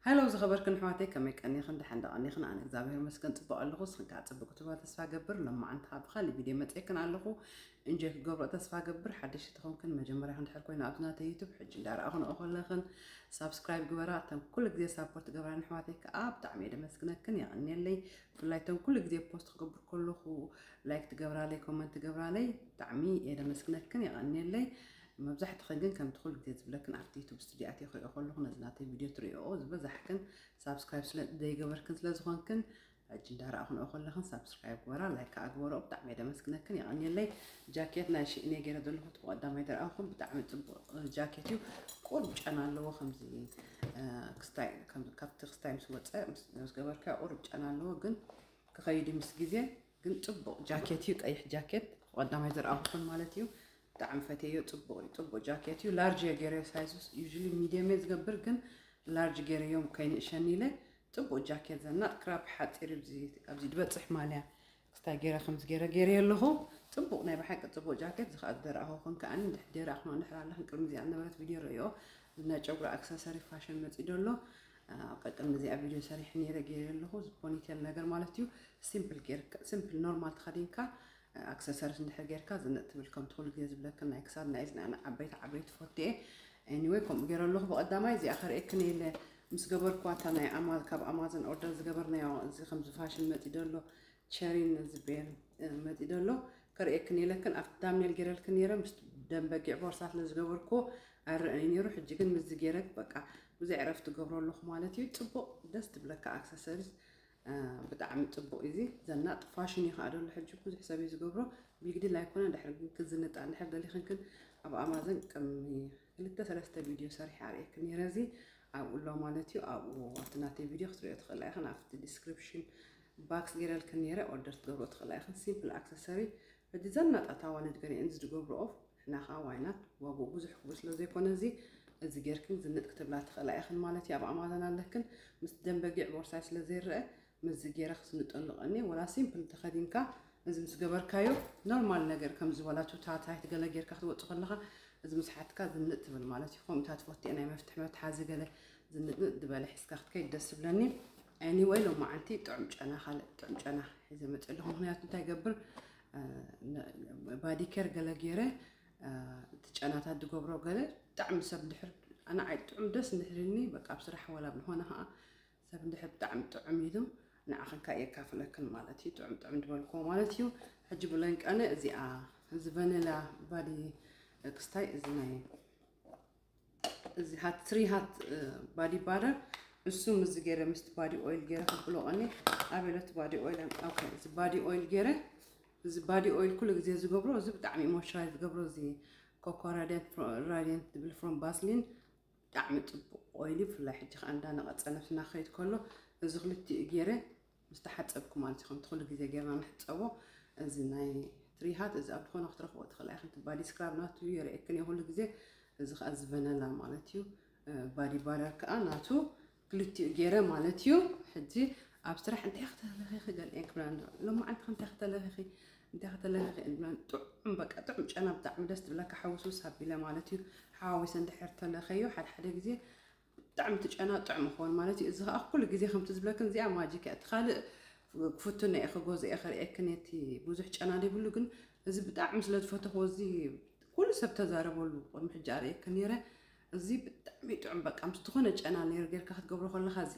ሃሎ ዝኸበርክን ኣሕዋተይ፣ ከመይ ቀኒኽን? ደሓን ዶ ቀኒኽን? ኣነ እግዚኣብሔር ይመስገን ጽቡቕ ኣለኹ። ንስኽን ከኣ ጽቡቕ ክትብላ ተስፋ ገብር። ሎማዓንቲ ከኣ ብኻሊእ ቪድዮ መጺኤክን ኣለኹ። እንጆይ ክትገብሮ ተስፋ ገብር። ሓደሽቲ ተኾንክን መጀመርያ እንድሕር ኮይና ኣብዚ ናተይ ዩቱብ ሕጂ እንዳረኣኹን ከለኽን ሳብስክራይብ ግበራ። እተን ኩሉ ግዜ ሳፖርት ትገብራኒ ኣሕዋተይ ከኣ ብጣዕሚ እየ ደመስግነክን፣ የቐንየለይ። ብፍላይ እተን ኩሉ ግዜ ፖስት ክገብር ከለኹ ላይክ ትገብራለይ፣ ኮመንት ትገብራለይ ብጣዕሚ እየ ደመስግነክን፣ የቐንየለይ። መብዛሕትኽን ግን ከምቲ ኩሉ ግዜ ዝብለክን ኣብቲ ዩቱብ ስቱድዮ ኣትየ ክሪኦ ከለኹ ነዚ ናተይ ቪድዮ ትሪኦ ዝበዛሕክን ሳብስክራይብ ስለ ዘይገበርክን ስለ ዝኾንክን፣ ሕጂ እንዳረኣኹንኦ ከለኽን ሳብስክራይብ ግበራ፣ ላይክ ከኣ ግበሮ። ብጣዕሚ እየ ደመስግነክን፣ የቐንየለይ። ጃኬት ናይ ሽእኔ ገይረ ዘለኹ እቲ ብቐዳማይ ዝረኣኹም ብጣዕሚ ጽቡቕ ጃኬት እዩ። ቁሩብ ጨና ኣለዎ፣ ከምዚ እ፣ ክስታይ ከም ካብቲ ክስታይ ምስ ወጸ ምስ ምስ ገበርካዮ ቁሩብ ጨና ኣለዎ፣ ግን ክኸይድ ምስ ግዜ ግን ጽቡቕ ጃኬት እዩ፣ ቀይሕ ጃኬት ቀዳማይ ዝረኣኹኹም ማለት እዩ። ብጣዕሚ ፈትየዮ፣ ጽቡቕ እዩ፣ ጽቡቕ ጃኬት እዩ። ላርጅ እየ ገይረዮ ሳይዝ፣ ዩዥሊ ሚድየም እየ ዝገብር፣ ግን ላርጅ ገይረዮም ከይንእሸኒ ኢለ። ጽቡቕ ጃኬት ዘናጥ ክራፕ ሓጺር እዩ፣ ኣብዚ ኣብዚ ዝበጽሕ ማልያ ክስታይ ገይረ ከምዚ ገይረ ገይረዮ ኣለኹ። ጽቡቕ ናይ ብሓቂ ጽቡቕ ጃኬት፣ እዚ ከኣ ዝደረኣኹኹን ከኣ እንድሕር ደይረኣኽኖ እንድሕር ኣለኽን ቅድሚ እዚኣ ዝነበረት ቪድዮ ረእዮ። እዚ ናይ ጨጉሪ ኣክሰሰሪ ፋሽን መጺኡ ደሎ። ኣብ ቀቅድሚ እዚኣ ቪድዮ ሰሪሐ ነይረ ገይረ ኣለኹ። እዚ ፖኒቴል ነገር ማለት እዩ። ሲምፕል ጌር ሲምፕል ኖርማል ተኸዲንካ ኣክሰሰሪስ እንድሕር ጌርካ ዝንጥ ትብል፣ ከምቲ ኩሉ ግዜ ዝብለክን ናይ ክሳድ ናይ እዝኒ ኣነ ዓበይቲ ዓበይቲ ፈትየ። ኤኒወይ ከምኡ ገይረ ኣለኹ። ብቐዳማይ እዚኣ ከርእየክን ኢለ ምስ ገበርኳ እታ ናይ ኣማ ካብ ኣማዞን ኦርደር ዝገበርናዮ እዚ ከምዚ ፋሽን መጺኡ ደሎ ቸሪን ዝበየን መፂ ደሎ ከርእየክን ኢለክን ኣብቲ ዳምኔል ገይረልክን ነይረ ምስ ደም በጊዕ ቦርሳ ስለ ዝገበርኩ ኣይረአን ነይሩ። ሕጂ ግን ምስዚ ገይረ በቃ ብዙሕ ዕረፍቲ ገብሮ ኣለኹ ማለት እዩ። ፅቡቕ ደስ ትብለካ ኣክሰሰሪስ ብጣዕሚ ፅቡቕ እዩ። እዚ ዘናጥ ፋሽን እዩ ከዓ ደሎ ሕጂ ብዙሕ ሰብ እዩ ዝገብሮ። ቢግዲል ኣይኮነ። ድሕሪ ግን ክዝንጣ እንድሕር ደሊኽንክን ኣብ ኣማዘን ቅድሚ ክልተ ሰለስተ ቪድዮ ሰሪሐ ኣርእየክን ነይረ። እዚ ኣብኡ ኣሎ ማለት እዩ። ኣብኡ ኣብቲ ናተይ ቪድዮ ክትሪኦ ትኽእላ ኢኽን። ኣብቲ ዲስክሪፕሽን ባክስ ገይረልክን ነይረ ኦርደር ትገብሮ ትኽእላ ኢኽን። ሲምፕል ኣክሰሰሪ ሕጂ ዘናጣት ኣዋልድ ገሊአን ዝገብርኦ ንሕና ከዓ ዋይናት ዋግኡ ብዙሕ ክቡር ስለ ዘይኮነ እዚ እዚ ጌርክን ዝንጥ ክትብላ ትኽእላ ኢኽን ማለት እዩ። ኣብ ኣማዘን ኣለክን ምስ ደም በጊዕ ቦርሳይ ስለ ዘይረአ ምስዚ ገይረ ክስንጠሉ ቀኒ ወላ ሲምፕል ተኸዲንካ እዚ ምስ ገበርካዮ ኖርማል ነገር ከምዚ ወላ ቱታታት ገለ ጌርካ ክትወፅእ ከለኻ እዚ ምስ ሓትካ ዝንጥ ትብል ማለት እዩ። ከምኡታት ትፈትየ ናይ መፍትሒ መትሓዚ ገለ ዝንጥንጥ ዝበለ ሒዝካ ክትከይድ ደስ ዝብለኒ። ኤኒወይ ሎማዓንቲ ጥዑም ጨና ካልእ ጥዑም ጨና ሒዘ መፅእ ኣለኹ። ምክንያቱ እንታይ ይገብር ባዲ ኬር ገለ ገይረ እቲ ጨናታት ዝገብሮ ገለ ብጣዕሚ ሰብ እንድሕር ኣነ ዓይ ጥዑም ደስ እንድሕርኒ በቃ ኣብ ስራሕ ወላ ብዝኾነ ከዓ ሰብ እንድሕር ብጣዕሚ ጥዑም ኢሉ ንዓኽን ከዓ የካፍለክን ማለት እዩ። ጥዑም ጥዑም ዝበልክዎ ማለት እዩ። ሕጂ ብለንቀነ እዚኣ እዚ ቨኒላ ባዲ ክስታይ እዚ ናይ እዚ ሃት ትሪ ሃት ባዲ ባደር እሱ ምስዚ ገይረ ምስቲ ባዲ ኦይል ገይረ ከብሎ ቀኒ ኣበለት ባዲ ኦይል ኦኬ እዚ ባዲ ኦይል ገይረ እዚ ባዲ ኦይል ኩሉ ግዜ ዝገብሮ እዚ ብጣዕሚ ሞይስቸራይዝ ዝገብሮ እዚ ኮኮ ራዲየንት ዝብል ፍሮም ባስሊን ብጣዕሚ ፅቡቕ ኦይል እዩ። ብፍላይ ሕጂ ከዓ እንዳነቐፀ ነብስና ክኸይድ ከሎ እዚ ክልቲኡ ገይረ ምስ ተሓፀብኩ ማለት እዩ። ከምቲ ኩሉ ግዜ ጌርና ንሕፀቦ እዚ ናይ ትሪሃት እዚ ኣብ ዝኾነ ክትረኽቦ ትኽእላ ኢኽን። እቲ ባዲ ስክራብ ናቱ የርእየክን እየ ኩሉ ግዜ። እዚ ከዓ እዚ ቨነላ ማለት እዩ። ባዲ ባደር ከዓ ናቱ ክልቲኡ ገይረ ማለት እዩ። ሕጂ ኣብ ስራሕ እንታይ ክትለኺኺ ገልአን ክብላ ኣለዋ። ሎማዓንቲ እንታይ ክትለኺኺ እንታይ ክትለኺኺ እብለን ጥዑም በቃ ጥዑም ጨና ብጣዕሚ ደስ ትብለካ ሓውስውስ ኣቢለ ማለት እዩ። ሓዋዊሰ እንድሕር ተለኸዮ ሓደ ሓደ ግዜ ብጣዕሚ እቲ ጨና ጥዑም ይኸውን ማለት እዩ። እዚ ከዓ ኩሉ ግዜ ከምቲ ዝብለክን እዚኣ ማጂክ እያ። እቲ ካልእ ክፍቱና እየ ክገዝኦ እየ ከርእየክን እየ እቲ ብዙሕ ጨና ዘይብሉ ግን እዚ ብጣዕሚ ስለ ዝፈተኽዎ እዚ ኩሉ ሰብ ተዛረበሉ ቅድሚ ሕጂ ኣርእየክን ነይረ። እዚ ብጣዕሚ ጥዑም በቃ ምስ ዝኾነ ጨና ነይሩ ጌርካ ክትገብሮ ከለኻ እዚ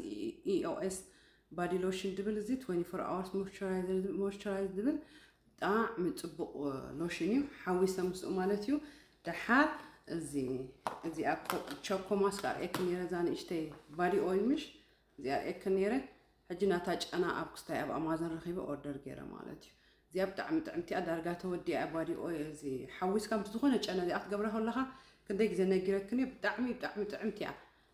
ኢኦኤስ ባዲ ሎሽን ድብል እዚ ትወንቲ ፎር ኣወርስ ሞይስቸራይዝ ድብል ብጣዕሚ ፅቡቕ ሎሽን እዩ። ሓዊሰ ምስኡ ማለት እዩ። ደሓር እዚ እዚኣ ቸኮ ማስክ ኣርእየክን ነይረ እዛ ንእሽተይ ባዲ ኦይል ምሽ እዚኣ ኣርእየክን ነይረ። ሕጂ ናታ ጨና ኣብ ክስታይ ኣብ ኣማዘን ረኺበ ኦርደር ገይረ ማለት እዩ። እዚኣ ብጣዕሚ ጥዕምቲ እያ። ዳርጋ ተወዲኣ ባዲ ኦይል እዚ ሓዊስካ ምስ ዝኾነ ጨና እዚኣ ክትገብራ ከለኻ ክንደይ ግዜ ነጊረክን እየ። ብጣዕሚ ብጣዕሚ ጥዕምቲ እያ።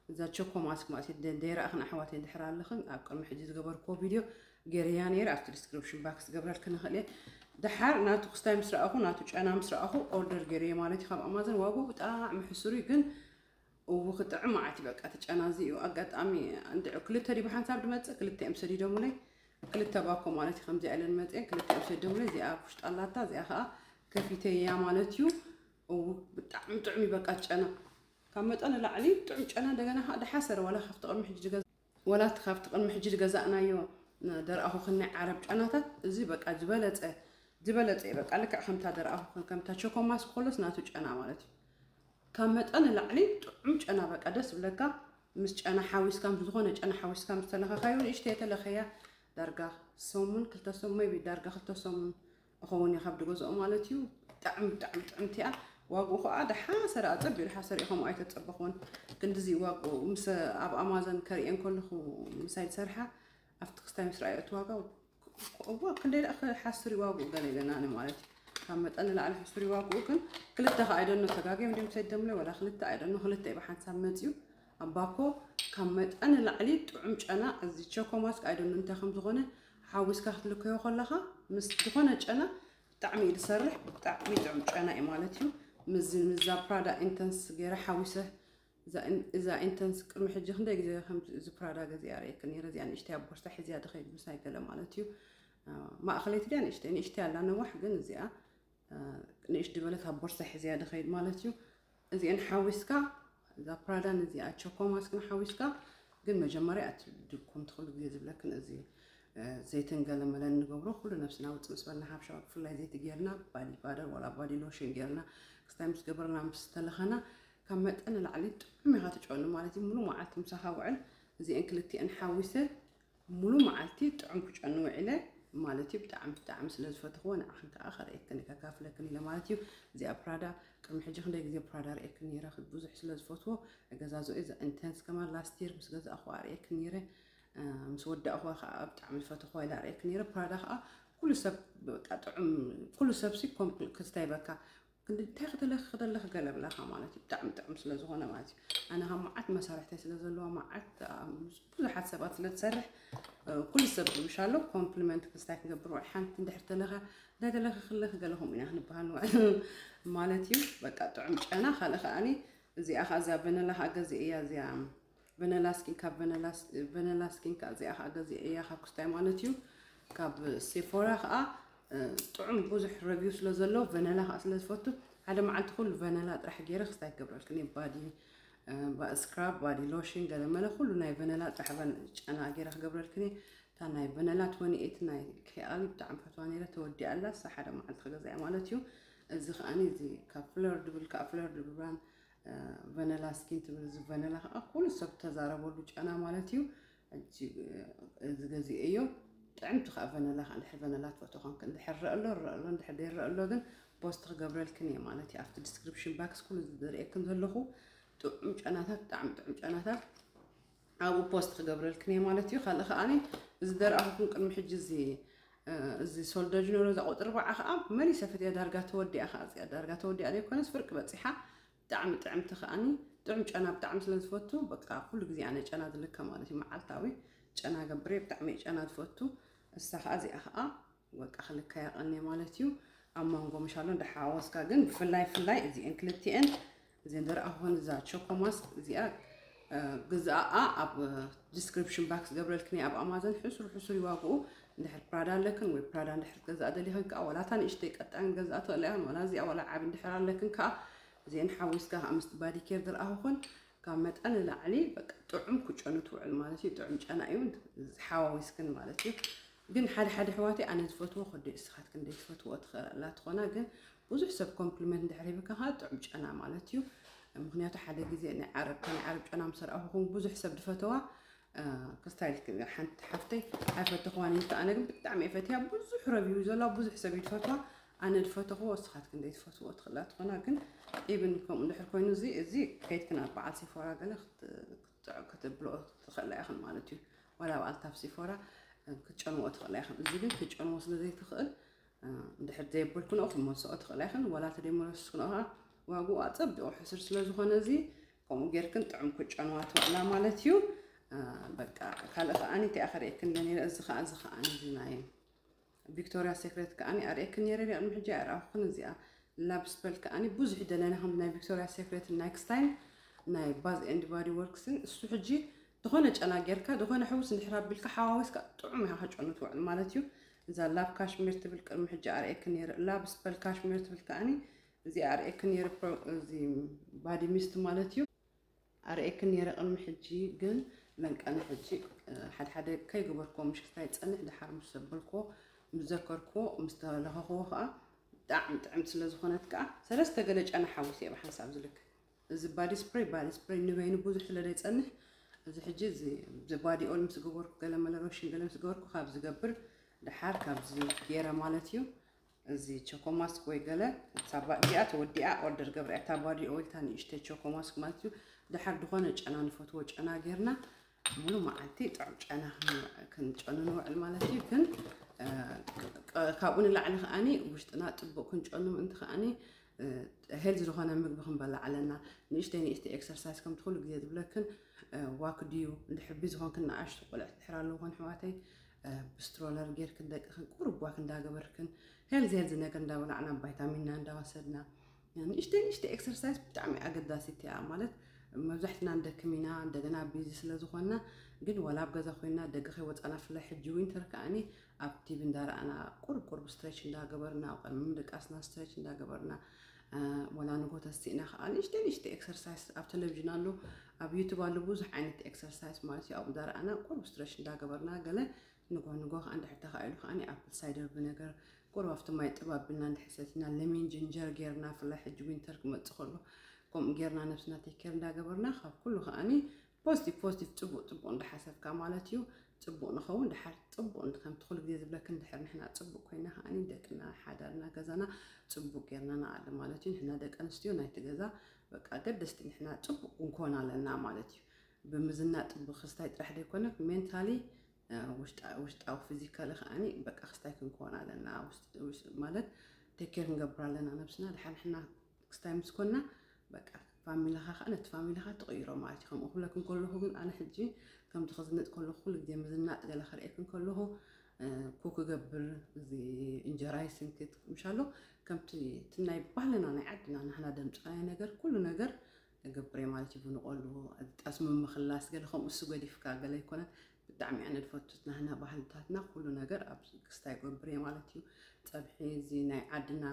እዛ ቸኮ ማስክ ማለት እዩ። ደይረኣኽን ኣሕዋተይ እንድሕር ኣለኽን ኣብ ቅድሚ ሕጂ ዝገበርክዎ ቪድዮ ገይረያ ነይረ። ኣብቲ ዲስክሪፕሽን ባክስ ዝገብረልክን ንኽእል እየ። ደሓር ናቱ ክስታይ ምስ ረኣኹ ናቱ ጨና ምስ ረኣኹ ኦርደር ገይረየ ማለት እዩ። ካብ ኣማዘን ዋግኡ ብጣዕሚ ሕሱር እዩ ግን እው ክጥዕም መዓት እዩ በቃ እቲ ጨና እዚ እዩ ኣጋጣሚ እንድዒ ክልተ ድዩ ብሓንሳብ ድመፅእ ክልተ እዮም ሰዲዶምለይ ክልተ ባኮ ማለት እዩ ከምዚኣ ኢለን መፅአን ክልተ እዮም ሰዲዶምለይ እዚኣ ውሽጣ ኣላታ እዚኣ ከዓ ከፊተያ ማለት እዩ እው ብጣዕሚ ጥዑም እዩ በቃ እቲ ጨና ካብ መጠን ንላዕሊ ጥዑም ጨና እንደገና ከዓ ደሓሰረ ዋላ ካብቲ ቅድሚ ሕጂ ድገ ወላ እቲ ካብቲ ቅድሚ ሕጂ ዝገዛእናዮ ደርኣኹ ክንናይ ዓረብ ጨናታት እዚ በቃ ዝበለፀ ዝበለፀ እዩ። በቃ ልክዕ ከምታ ደርኣኹ ከምታ ቸኮማስ ኮሎስ ናቱ ጨና ማለት እዩ። ካብ መጠን ላዕሊ ጥዑም ጨና በቃ ደስ ብለካ። ምስ ጨና ሓዊስካ ምስ ዝኾነ ጨና ሓዊስካ ምስ ተለኸኻዮ ንእሽተይ የተለኸያ ዳርጋ ሰሙን ክልተ ሰሙን ቢ ዳርጋ ክልተ ሰሙን እኸውን እየ ካብ ድገዝኦ ማለት እዩ። ብጣዕሚ ብጣዕሚ ጥዕምቲ እያ። ዋግኡ ከዓ ደሓሰረ ኣፀቢኡ ደሓሰረ እዩ ከምኡ ኣይተፀበኹን። ክንድዚ ዋግኡ ምስ ኣብ ኣማዞን ከርእየን ከለኹ ምሳይ ዝሰርሓ ኣብቲ ክስታይ ምስ ረኣዮ እቲ ዋጋ እዋ ክንደይ ደኣ ክሓስር ይዋግኡ ገለ ኢለና ኣነ ማለት እዩ። ካብ መጠን ንላዕሊ ሕሱር ይዋግኡ ግን ክልተ ከኣ ኣይደኖ ተጋግዮም ድም ሰደምለ ወላ ክልተ ኣይደኖ ክልተ እዩ ብሓንሳብ መፅዩ ኣባኮ ካብ መጠን ንላዕሊ ጥዑም ጨና እዚ ቸኮማስክ ኣይደኖ እንታይ ከም ዝኾነ ሓዊስካ ክትልከዮ ከለኻ ምስ ዝኾነ ጨና ብጣዕሚ እዩ ዝሰርሕ። ብጣዕሚ ጥዑም ጨና እዩ ማለት እዩ። ምዚ ምዛ ፕራዳ ኢንተንስ ገይረ ሓዊሰ እዛ ኢንተንስ ቅድሚ ሕጂ ክንደይ ግዜ ከም እዚ ፕራዳ ገዚኣ ርእየክ ነረ። እዚኣ ንእሽተይ ኣብ ቦርሳ ሕዝያ ድኸይድ ምሳይ ገለ ማለት እዩ። ማእኸለይቲ ድያ ንእሽተይ ንእሽተይ ኣላ ነዋሕ ግን እዚኣ ንእሽ ድበለት ኣብ ቦርሳ ሕዝያ ድኸይድ ማለት እዩ። እዚአን ሓዊስካ እዛ ፕራዳን እዚኣ ቸኮማስክን ሓዊስካ ግን መጀመርያ እቲ ድኩም ትኽሉ ግዜ ዝብለክን እዚ ዘይትን ገለመለን ንገብሮ ኩሉ ነብስና ውፅእ ምስ በልና ሓብሻ ብፍላይ ዘይቲ ጌርና ባዲ ባደር ዋላ ባዲ ሎሽን ጌርና ክስታይ ምስ ገበርና ምስ ተለኸና ካብ መጠን ንላዕሊ ጥዑም ኢኻ ትጨኑ ማለት እዩ። ሙሉ መዓልቲ ምሳኻ ውዕል እዚአን ክልቲአን ሓዊሰ ሙሉ መዓልቲ ጥዑም ክጨኑ ውዒለ ማለት እዩ። ብጣዕሚ ብጣዕሚ ስለ ዝፈትኽዎ ንዓኽን ከዓ ከርእየክን ከካፍለክን ኢለ ማለት እዩ። እዚኣ ፕራዳ ቅድሚ ሕጂ ክንደይ ግዜ ፕራዳ ርእየክን ነይረ ብዙሕ ስለ ዝፈትዎ ገዛዝኦ እዛ ኢንተንስ ከማን ላስት የር ምስ ገዛእኹዋ ርእየክን ነይረ ምስ ወዳእኹዋ ከዓ ብጣዕሚ ዝፈትኽዋ ኢላ ርእየክን ነይረ። ፕራዳ ከዓ ኩሉ ሰብ በቃ ጥዑም ኩሉ ሰብ ሲ ኮምፕል ክስታይ በካ ክንዲ እንታይ ክተለኺ ክደለኺ ገለ ብላኻ ማለት እዩ። ብጣዕሚ ጥዑም ስለ ዝኾነ ማለት እዩ። ኣነ ካብ መዓት መሳርሕተይ ስለ ዘለዋ መዓት ብዙሓት ሰባት ስለ ትሰርሕ ኩሉ ሰብ ዝብሻ ኣሎ ኮምፕሊመንት ክስታይ ክንገብር ውዒ ሓንቲ እንድሕር ተለኻ እንታይ ተለኺ ክለኺ ገለ ከምኡ ኢና ክንበሃል ንውዕል ማለት እዩ። በቃ ጥዑም ጨና ካልእ ከዓኒ እዚኣ ከዓ እዚኣ ቨነላ ከዓ ገዚእ እያ እዚኣ ቨነላ ስኪን ካብ ቨነላ ስኪን ከዓ እዚኣ ከዓ ገዚእ እያ ካብ ክስታይ ማለት እዩ። ካብ ሴፎራ ከዓ ጥዑም ብዙሕ ረቪው ስለ ዘሎ ቨነላ ከዓ ስለ ዝፈቱ ሓደ መዓልቲ ኩሉ ቨነላ ጥራሕ ገይረ ክስታይ ክገብረልክን እየ ባዲ ስክራብ ባዲ ሎሽን ገለመለ ኩሉ ናይ ቨነላ ጥራሕ ጨና ገይረ ክገብረልክን እየ። እታ ናይ ቨነላ ትወኒ ኤት ናይ ኬኣሊ ብጣዕሚ ፈትዋ ነይረ ተወዲኣ ኣላ እሳ ሓደ መዓልቲ ክገዛ እየ ማለት እዩ። እዚ ከዓኒ እዚ ካብ ፍለር ድብል ከዓ ፍለር ድብል ብራን ቨነላ ስኪን ትብል እዚ ቨነላ ከዓ ኩሉ ሰብ ተዛረበሉ ጨና ማለት እዩ። እዚ ገዚኤዮ ጥዕምቲ ከዓ ቨነላ ከዓ እንድሕር ቨነላ ትፈትዎ ኮንክ እንድሕር ረአ ኣሎ ረአ ኣሎ እንድሕር ደይረአ ኣሎ ግን ፖስት ክገብረልክን እየ ማለት እዩ። ኣብቲ ዲስክሪፕሽን ባክስ ኩሉ ዝርእየክን ዘለኹ ጥዑም ጨናታት ብጣዕሚ ጥዑም ጨናታት ኣብኡ ፖስት ክገብረልክን እየ ማለት እዩ። ካልእ ከዓኒ እዚ ደርኣኹኩም ቅድሚ ሕጂ እዚ እዚ ሶልደጅኖሮ እዛ ቁፅሪ በዓ ከዓ መሊሰ ፈትያ ዳርጋ ተወዲኣ ከዓ እዚኣ ዳርጋ ተወዲኣ ዘይኮነስ ፍርቂ በፂሓ ብጣዕሚ ጥዕምቲ ከዓኒ ጥዑም ጨና ብጣዕሚ ስለ ዝፈቱ በቃ ኩሉ ግዜ ኣነ ጨና ዝልከ ማለት እዩ። መዓልታዊ ጨና ገብሬ ብጣዕሚ ጨና ዝፈቱ እሳ ከዓ እዚኣ ከዓ በቃ ክልከያ ቀኒ ማለት እዩ። ኣብ መንጎ ምሻሎ እንዳሓዋወስካ ግን ብፍላይ ፍላይ እዚአን ክልቲአን እዚአን ደርኣ ክኾን እዛ ቸኮማስ እዚኣ ግዛኣ ኣብ ዲስክሪፕሽን ባክስ ገብረልክን ኣብ ኣማዞን ሕሱር ሕሱር ይዋግኡ። እንድሕር ፕራዳ ኣለክን ወይ ፕራዳ እንድሕር ትገዛእ ደሊኽን ከዓ ዋላ እታ ንእሽተይ ቀጣን ገዛእ ትኽእላ ኢኽን ዋላ እዚኣ ዋላ ዓብ እንድሕር ኣለክን ከዓ እዚአን ሓዊስካ ከዓ ምስቲ ባዲ ኬር ዝረኣኹኽን ካብ መጠን ንላዕሊ በቃ ጥዑም ክጨኑ ትውዕል ማለት እዩ። ጥዑም ጨና እዩ ሓዋዊስክን ማለት እዩ። ግን ሓደ ሓደ ኣሕዋተይ ኣነ ዝፈትዎ ከዶ እስኻትክን ደይትፈትዎ ትኽእላ ትኾና ግን ብዙሕ ሰብ ኮምፕሊመንት እንድሕር ሂብካ ከዓ ጥዑም ጨና ማለት እዩ። ምክንያቱ ሓደ ግዜ ናይ ዓረብ ካብ ናይ ዓረብ ጨና ምስ ረኣኹኹም ብዙሕ ሰብ ዝፈተዋ ክስታይ ሓንቲ ሓፍተይ ኣይፈተኽዋን ኢልካ ኣነ ግን ብጣዕሚ እየ ፈትያ ብዙሕ ረቪው ዘለዋ ብዙሕ ሰብ እዩ ዝፈትዋ። ኣነ ዝፈተኽዎ እስኻትክን ደይትፈትዎ ትኽእላ ትኾና ግን ኢብን ከምኡ እንድሕር ኮይኑ እዚ እዚ ከይድክን ኣብ በዓል ሴፎራ ገለ ክትብልኦ ትኽእላ ኢኽን ማለት እዩ። ዋላ ኣብ ኣልታፍ ሴፎራ ክትጨንዎ ትኽእላ ኢኽን እዚ ግን ክትጨንዎ ስለ ዘይትኽእል እንድሕር ዘየበልክንኦ ክትመልስኦ ትኽእላ ኢኽን ዋላ ተደይመለስክንኦ ከዓ ዋግኡ ኣፀቢቑ ሕስር ስለ ዝኾነ እዚ ከምኡ ጌርክን ጥዑም ክትጨንዋ ትኽእላ ማለት እዩ። በቃ ካልእ ከዓኒ እንታይ ከርእየክን ነይረ እዚ ከዓ እዚ ከዓኒ እዚ ናይ ቪክቶርያ ሴክሬት ከዓኒ ኣርእየክን ነይረ ዲ ቅድሚ ሕጂ ኣይረኣኹን እዚኣ ላብ ስፐል ከዓኒ ብዙሕ ደለና ከም ናይ ቪክቶርያ ሴክሬት ናይ ክስታይን ናይ ባዝ ኤንድ ባዲ ወርክስን እሱ ሕጂ ዝኾነ ጨና ጌርካ ዝኾነ ሕውስ እንድሕር ኣቢልካ ሓዋዊስካ ጥዑም ኢኻ ከጨኑ ትውዕል ማለት እዩ። እዛ ላብ ካሽሚር ትብል ቅድሚ ሕጂ ኣርእየክን ነይረ ላብ ስፐል ካሽሚር ትብል ከዓኒ እዚ ኣርእየክን ነይረ እዚ ባዲ ሚስት ማለት እዩ። ኣርእየክን ነይረ ቅድሚ ሕጂ ግን ለንቀነ ሕጂ ሓደ ሓደ ከይገበርክዎ ምሽ ክስታይ ጸንሕ፣ ድሓር ምስ ዘበልክዎ፣ ምስ ዘከርክዎ፣ ምስ ተለኸኽዎ ከዓ ብጣዕሚ ጥዕምቲ ስለ ዝኾነት ከዓ ሰለስተ ገለ ጨና ሓዊስ እየ ብሓንሳብ ዝልክ። እዚ ባዲ ስፕሬይ ባዲ ስፕሬይ ንበይኑ ብዙሕ ስለ ዘይጸንሕ፣ እዚ ሕጂ እዚ ባዲ ኦል ምስ ገበርኩ፣ ገለ መለ ሎሽን ገለ ምስ ገበርኩ ካብ ዝገብር ድሓር ካብዚ ገይረ ማለት እዩ። እዚ ቸኮማስክ ወይ ገለ ሳባ እዚኣ ተወዲኣ ኦርደር ገብረ እታ ባዲ ኦይል እታ ንእሽተይ ቸኮማስክ ማለት እዩ። ድሓር ዝኾነ ጨና ንፈትዎ ጨና ጌርና ሙሉ መዓልቲ ጥዑም ጨና ክንጨኑ ንውዕል ማለት እዩ። ግን ካብኡ ንላዕሊ ከዓኒ ውሽጥና ጥቡቅ ክንጨኑ ምእንቲ ከዓኒ ሄልዚ ዝኾነ ምግቢ ክንበላ ኣለና። ንእሽተይ ንእሽተይ ኤክሰርሳይዝ ከምቲ ኩሉ ግዜ ዝብለክን ዋክ ድዩ እንድሕቢ ዝኾንክን ንኣሽቱ ቆልዕት ድሕር ኣለውኮን ሕዋተይ ብስትሮለር ጌርክን ደቅኽን ቁሩብ ዋክ እንዳገበርክን ሄልዚ ሄልዚ ነገር እንዳበላዕና ቫይታሚንና እንዳወሰድና ንእሽተይ ንእሽተይ ኤክሰርሳይዝ ብጣዕሚ ኣገዳሲት እያ። ማለት መብዛሕትና ንደክም ኢና እንደገና ቢዚ ስለ ዝኾንና፣ ግን ዋላ ኣብ ገዛ ኮይና ደገ ከይወፃና ፍላይ ሕጂ ዊንተር ከዓኒ ኣብ ቲቪ እንዳረኣና ቁርብ ቁርብ ስትሬች እንዳገበርና ኣብ ቀድሚ ምድቃስና ስትሬች እንዳገበርና ወላ ንጎ ተስኢና ከዓ ንእሽተይ ንእሽተይ ኤክሰርሳይዝ ኣብ ቴሌቪዥን ኣሎ ኣብ ዩቱብ ኣሎ ብዙሕ ዓይነት ኤክሰርሳይዝ ማለት እዩ። ኣብኡ እንዳረኣና ቁርብ ስትሬች እንዳገበርና ገለ ንጎ ንጎ ከዓ እንድሕር ተኻኢሉ ከዓ ኣፕል ሳይደር ቪነገር ቁርብ ኣብቲ ማይ ጥብ ኣቢልና እንድሕር ሰቲና ለሚን ጅንጀር ጌርና ፍላይ ሕጂ ዊንተር ክመፅእ ከሎ ከምኡ ጌርና ነብስና ቴክ ኬር እንዳገበርና ካብ ኩሉ ከዓኒ ፖዚቲቭ ፖዚቲቭ ፅቡቅ ፅቡቅ እንዳሓሰብካ ማለት እዩ። ፅቡቅ ንኸውን ድሓር ፅቡቅ ከምቲ ኩሉ ግዜ ዝብለክን ድሕር ንሕና ፅቡቅ ኮይና ከዓኒ ደቅና ሓዳርና ገዛና ፅቡቅ ጌርና ንኣሊ ማለት እዩ። ንሕና ደቂ ኣንስትዮ ናይቲ ገዛ በቃ ኣገደስቲ ንሕና ፅቡቅ ክንኮን ኣለና ማለት እዩ። ብምዝናጥ ብክስታይ ጥራሕ ዘይኮነ ሜንታሊ ውሽጣዊ ፊዚካሊ ከዓኒ በቃ ክስታይ ክንኮን ኣለና ማለት ቴክ ኬር ክንገብር ኣለና ነብስና ድሓር ንሕና ክስታይ ምስ ኮና በቃ ፋሚሊኻ ከዓ ነቲ ፋሚሊኻ ትቕይሮ ማለት እዩ። ከምኡ ክብለክን ከለኹ ግን ኣነ ሕጂ ከምቲ ክዝንጥ ከለኹ ኩሉ ግዜ ምዝናጥ ገለ ከርእየክን ከለኹ ኩክ ገብር እዚ እንጀራ ይስንክት ምሻሎ ከምቲ እቲ ናይ ባህልና ናይ ዓድና ናህና ደምፅናዮ ነገር ኩሉ ነገር እገብር እየ ማለት እዩ። ብንቆሉ ጠስሚ ምኽላስ ገለ ከምኡ እሱ ገዲፍካ ገለ ኣይኮነን። ብጣዕሚ ኣነ ዝፈቱ ናህና ባህልታትና ኩሉ ነገር ኣብ ክስታይ እገብር እየ ማለት እዩ። ፀብሒ እዚ ናይ ዓድና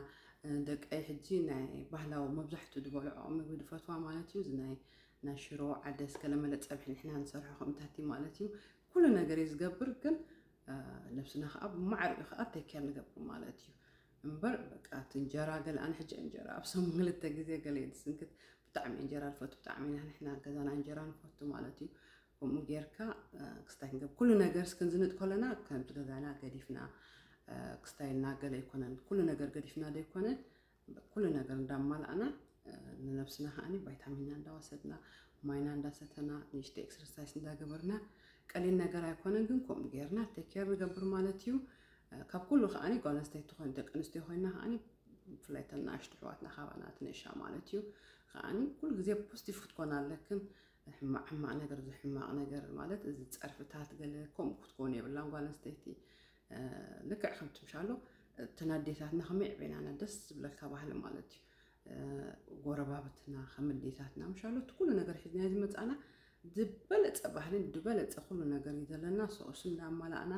ደቀይ ሕጂ ናይ ባህላዊ መብዛሕትኡ ዝበልዖ ምግቢ ዝፈትዋ ማለት እዩ። እዚ ናይ ናይ ሽሮ ዓደስ ገለመለ ፀብሒ ንሕና ንሰርሖ ከምታት እዩ ማለት እዩ። ኩሉ ነገር እዩ ዝገብር ግን ነብስና ከዓ ብማዕሪኡ ከዓ ቴክ ኬር ንገብር ማለት እዩ። እምበር በቃ እቲ እንጀራ ገለ ኣነ ሕጂ እንጀራ ኣብ ሰሙን ክልተ ግዜ ገለ እየ ዝስንክት። ብጣዕሚ እንጀራ ንፈቱ ብጣዕሚ ኢና ንሕና ገዛና እንጀራ ንፈቱ ማለት እዩ። ከምኡ ጌርካ ክስታይ ክንገብ ኩሉ ነገር ስክንዝንጥ ከለና ከምቲ ገዛና ገዲፍና ክስታይልና ገለ ኣይኮነን ኩሉ ነገር ገዲፍና ዘይኮነ ኩሉ ነገር እንዳማላእና ንነብስና ከዓኒ ቫይታሚንና እንዳወሰድና ማይና እንዳሰተና ንእሽተይ ኤክሰርሳይስ እንዳገበርና ቀሊል ነገር ኣይኮነን ግን ከምኡ ጌርና ቴክ ኬር ንገብር ማለት እዩ። ካብ ኩሉ ከዓኒ ጓል ኣንስተይቲ ትኾን ደቂ ኣንስትዮ ኮይና ከዓኒ ብፍላይ ተን ንኣሽቱ ኣሕዋትና ካባና ትንእሻ ማለት እዩ። ከዓኒ ኩሉ ግዜ ፖዚቲቭ ክትኮና ኣለክን ሕማቕ ሕማቕ ነገር እዚ ሕማቕ ነገር ማለት እዚ ፀርፍታት ገለ ከምኡ ክትኮኑ የብላን ጓል ኣንስተይቲ ልክዕ ከምቲ ምሻሎ እተን ኣዴታትና ከመይ ዕቤናና ደስ ዝብለካ ባህሊ ማለት እዩ። ጎረባብትና ከም ኣዴታትና ምሻሎ እቲ ኩሉ ነገር ሒዝናዮ ዝመፃና ዝበለፀ ባህልን ዝበለፀ ኩሉ ነገር እዩ ዘለና ሰኡስ እንዳማላእና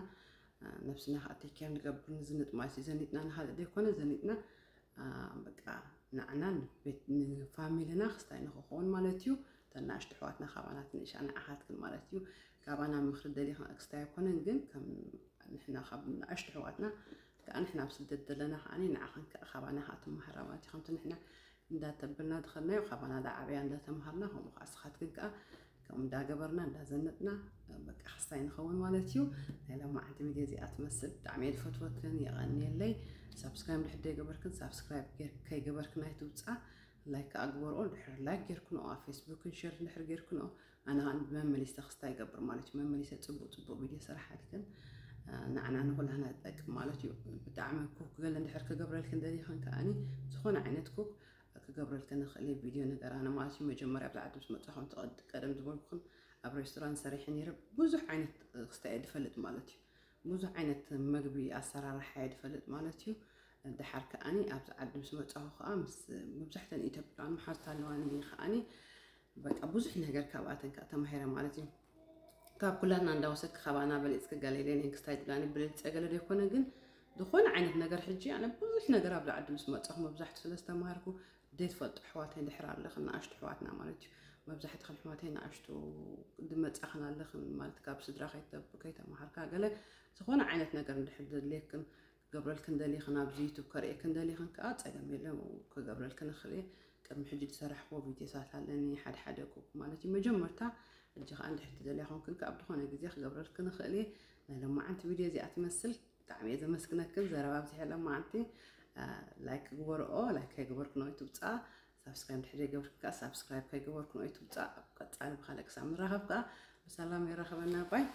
ነብስና ከዓ ቴክ ኬር ንገብር ንዝንጥ ማለት እዩ። ዘኒጥና ንካልእ ዘይኮነ ዘኒጥና በቃ ንዓና ንፋሚልና ክስታይ ንክኸውን ማለት እዩ። ተናእሽቱ ኣሕዋትና ካባና ትንእሻ ንዓኻትክን ማለት እዩ። ካባና ምኽሪ ደሊኻ ክስታይ ኣይኮነን ግን ከም ንሕና ካብ ንኣሽቱ ኣሕዋትና ከዓ ንሕና ኣብ ስደት ዘለና ከዓ ንዓኽን ከዓ ካባና ከዓ ትመሃራ ማለት እዩ። ከምቲ ንሕና እንዳተብልና ዝኸድናዮ ካባና ዝዓበያ እንዳተምሃርና ከምኡ ከዓ ስኻትክን ከዓ ከም እንዳገበርና እንዳዘነጥና በቃ ክስታይ ንኸውን ማለት እዩ። ናይ ሎማዓንቲ ቪድዮ እዚኣ ትመስል ብጣዕሚ እየ ዝፈትወክን የቐንየለይ። ሳብስክራይብ ድሕር ዘይገበርክን ሳብስክራይብ ከይገበርክን ኣይትውፃ። ላይክ ከዓ ግበርኦ ድሕር ላይክ ጌርክንኦ ኣብ ፌስቡክን ሸር ድሕር ጌርክንኦ ኣነ ከዓ መመሊስ ተክስታ ይገብር ማለት እዩ። መመሊሰ ፅቡቅ ፅቡቅ ቪድዮ ሰራሓትክን ንዓና ንኩላህና ዝጠቅም ማለት እዩ። ብጣዕሚ ኩክ ገለ እንድሕር ክገብረልክን ደሊኽን ከዓኒ ዝኾነ ዓይነት ኩክ ክገብረልክን ንኽእል እየ ቪድዮ ነገር ኣነ ማለት እዩ። መጀመርያ ኣብዚ ዓዲ ምስ መፃኹም ትቐድ ቀደም ዝበልኩኹም ኣብ ሬስቶራንት ሰሪሐ ነይረ ብዙሕ ዓይነት ክስታ እየ ዝፈልጥ ማለት እዩ። ብዙሕ ዓይነት መግቢ ኣሰራርሓ እየ ዝፈልጥ ማለት እዩ። ድሓር ከዓኒ ኣብዚ ዓዲ ምስ መፃኹ ከዓ ምስ መብዛሕተን ኢትዮጵያን መሓዝቲ ኣለዋኒ ከዓኒ በቃ ብዙሕ ነገር ካብኣተን ከዓ ተማሂረ ማለት እዩ። ካብ ኩላትና እንዳወሰድክ ካባና በሊፅክ ገለ ኢለ ናይ ክስታይ ትብላኒ ብልፀ ገለ ዘይኮነ ግን ዝኾነ ዓይነት ነገር ሕጂ ኣነ ብዙሕ ነገር ኣብዚ ዓዲ ምስ መፃኹ መብዛሕቱ ስለ ዝተማሃርኩ ዘይትፈልጡ ኣሕዋተይ ድሕር ኣለኽን ንኣሽቱ ኣሕዋትና ማለት እዩ። መብዛሕትኽን ኣሕዋተይ ንኣሽቱ ድመጻኽን ኣለኽን፣ ማለት ካብ ስድራ ከይተ- ከይተማሃርካ ገለ ዝኾነ ዓይነት ነገር እንድሕር ዘድልየክን ክገብረልክን ደሊኽን፣ ኣብዚ ዩቱብ ከርእየክን ደሊኽን ከዓ ጸገም የለን፣ ክገብረልክን እኽእል እየ። ቅድሚ ሕጂ ዝሰራሕክዎ ቪድዮታት ኣለኒ፣ ሓደ ሓደ ኮ- ማለት እዩ። መጀመርታ ሕጂ ከዓ እንድሕር ትደልያ ኮንክን ከዓ ኣብ ዝኾነ ግዜ ክገብረልክን እኽእል እየ። ናይ ሎማዓንቲ ቪድዮ እዚኣ ትመስል። ብጣዕሚ እየ ዘመስግነክን። ዘረባ ኣብዚሐ ሎማዓንቲ። ላይክ ግበርኦ፣ ላይክ ከይገበርክን ኣይትውፃ። ሳብስክራይብ ድሕር ዘይገበርክን ከዓ ሳብስክራይብ ከይገበርክን ኣይትውፃ። ኣብ ቀፃሊ ብካልእ ክሳብ ንራኸብ ከዓ ብሰላም የራኸበና። ባይ።